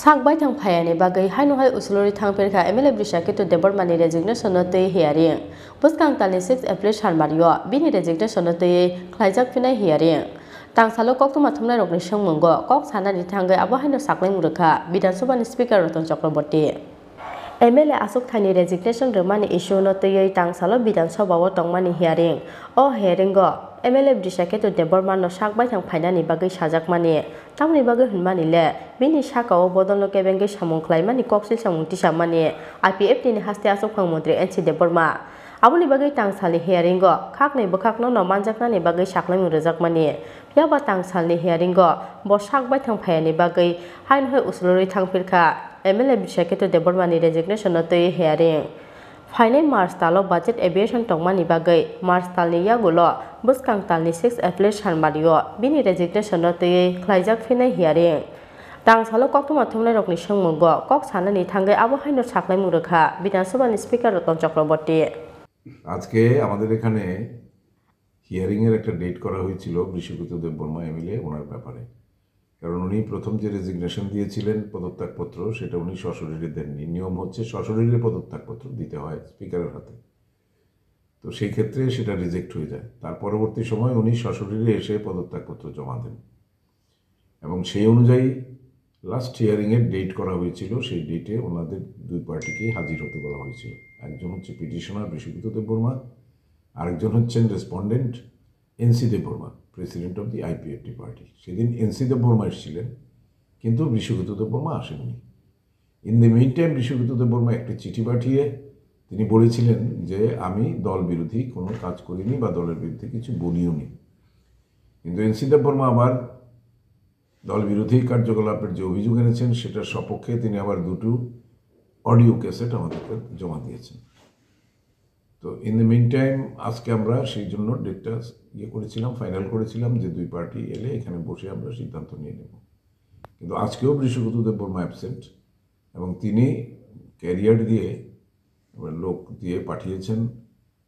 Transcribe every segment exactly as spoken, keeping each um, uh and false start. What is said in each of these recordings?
Sak baithang phaiani bagwi haino hai usulori thangphirkha M L A Brishaketu Debbarmani resignation no twi hearing. Bwskang talni six April sanbario bini resignation no twi khlaijak phinai hearing. Tangsalo koktwma thumnairokni swngmungo kok sanani thangwi abo haino saklaimung rwkha Bidhan Sabhani Speaker Ratan Chakraborty. M L A aswk thaini resignation rwmani issue no twiwi tangsalo Bidhan Sabha o tongmani hearing. O hearing o M L A Brishaketu Debbarma no sak baithang phainani bagwi sajakmani. Tamoni bagwi hwnmani le, bini saka-o bodolno kebengwi samung khlaimani koksil samung tisamani I P F T ni haste achukphang montri N C Debbarma. Aboni bagwi tangsalni hearing-o khaknwi bwkhakno no manjaknani bagwi saklaimung rwjakmani. Phiya ba tangsalni hearing-o bo sak baithang phaiyani bagwi haino hai usulorwi thangphirkha M L A Brishaketu Debbarmani resignation-no twi hearing. Phainai March talo budget aviation tongmani bagwi March talni yagulo bwskang talni six April sanbario bini resignation-no twi khlaijak phinai hearing. Tangsalo koktwma thumnairokni swngmungo kok sanani thangwi abo haino saklaimung rwkha Bidhan Sabhani Speaker Ratan Chakraborty. আজকে আমাদের এখানে হিয়ারিং এর একটা ডেট করা হয়েছিল বৃষকেতু দেববর্মা এমএলএ ওনার ব্যাপারে। কারণ উনি প্রথম যে রেজিগনেশন দিয়েছিলেন পদত্যাগপত্র, সেটা উনি সশরীরে দেননি। নিয়ম হচ্ছে সশরীরে পদত্যাগপত্র দিতে হয় স্পিকারের হাতে। তো সেই ক্ষেত্রে সেটা রিজেক্ট হয়ে যায়। তার পরবর্তী সময় উনি সশরীরে এসে পদত্যাগপত্র জমা দেন এবং সেই অনুযায়ী লাস্ট হিয়ারিং এর ডেট করা হয়েছিল। সেই ডেটে ওনাদের দুই পার্টিকেই হাজির হতে বলা হয়েছিল। একজন হচ্ছে পিটিশনার বৃষকেতু দেববর্মা, আরেকজন হচ্ছেন respondent NC Debbarma, president of the IPFT party. সেদিন এনসি দেববর্মা এসেছিলেন, কিন্তু বৃষকেতু দেববর্মা আসেননি। In the meantime Brishaketu Debbarma একটি চিঠি পাঠিয়ে তিনি বলেছিলেন যে আমি দল বিরোধী কোনো কাজ করিনি বা দলের বিরুদ্ধে কিছু বলিওনি। কিন্তু এনসি দেববর্মা আবার দল বিরোধী কার্যকলাপের যে অভিযোগ এনেছেন সেটার সপক্ষে তিনি আবার দুটো অডিও ক্যাসেট আমাদেরকে জমা দিয়েছেন। তো ইন দি মিন টাইম আজকে আমরা সেই জন্য ডেটটা ইয়ে করেছিলাম, ফাইনাল করেছিলাম যে দুই পার্টি এলে এখানে বসে আমরা সিদ্ধান্ত নিয়ে নেব। কিন্তু আজকেও বৃষকেতু দেববর্মা অ্যাবসেন্ট এবং তিনি ক্যারিয়ার দিয়ে, লোক দিয়ে পাঠিয়েছেন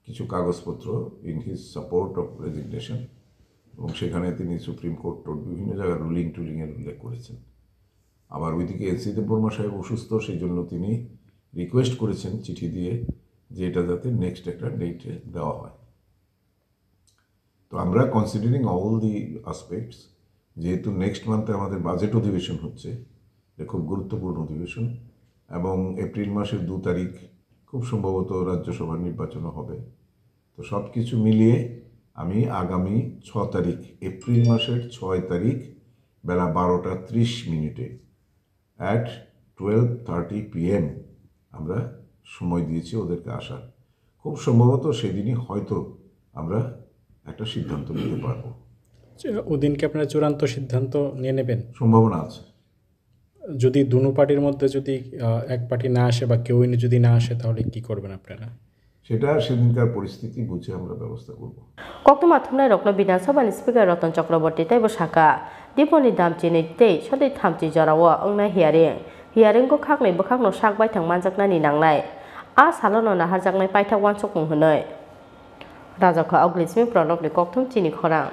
কিছু কাগজপত্র in his support of resignation, এবং সেখানে তিনি সুপ্রিম কোর্ট টোর্ট বিভিন্ন জায়গার রুলিং টুলিং এর উল্লেখ করেছেন। আবার ওইদিকে এনসি দেববর্মা সাহেব অসুস্থ, সেই জন্য তিনি রিকোয়েস্ট করেছেন চিঠি দিয়ে যে এটা যাতে নেক্সট একটা ডেটে দেওয়া হয়। তো আমরা কনসিডারিং অল দি আসপেক্টস, যেহেতু নেক্সট মান্থে আমাদের বাজেট অধিবেশন হচ্ছে, এটা খুব গুরুত্বপূর্ণ অধিবেশন, এবং এপ্রিল মাসের দু তারিখ খুব সম্ভবত রাজ্যসভার নির্বাচনও হবে। তো সব কিছু মিলিয়ে আমি আগামী ছ তারিখ, এপ্রিল মাসের ছয় তারিখ বেলা বারোটা ত্রিশ মিনিটে অ্যাট টুয়েলভ থার্টি পিএম আমরা সময় দিয়েছি ওদেরকে আসার। খুব সম্ভবত সেদিনই হয়তো আমরা একটা সিদ্ধান্ত নিতে পারবো। যে ওদিনকে আপনারা চূড়ান্ত সিদ্ধান্ত নিয়ে নেবেন? সম্ভাবনা আছে। যদি দুনো পার্টির মধ্যে যদি, আহ, এক পার্টি না আসে বা কেউই যদি না আসে, তাহলে কি করবেন আপনারা? সেটা সেদিনকার পরিস্থিতি বুঝে আমরা ব্যবস্থা করব। Koktwma thumnairokno Bidhan Sabhani Speaker Ratan Chakraborty teibo sakha, Diponi damchini tei sotwi thamchi jorao wngnai hearing. Hearing-o khaknwi bwkhakno sak baithang manjaknani nangnai. A salono naharjaknai paithak uansukmung hwnwi. Rajakha Oglismi Pranobni kokthum chini khorang.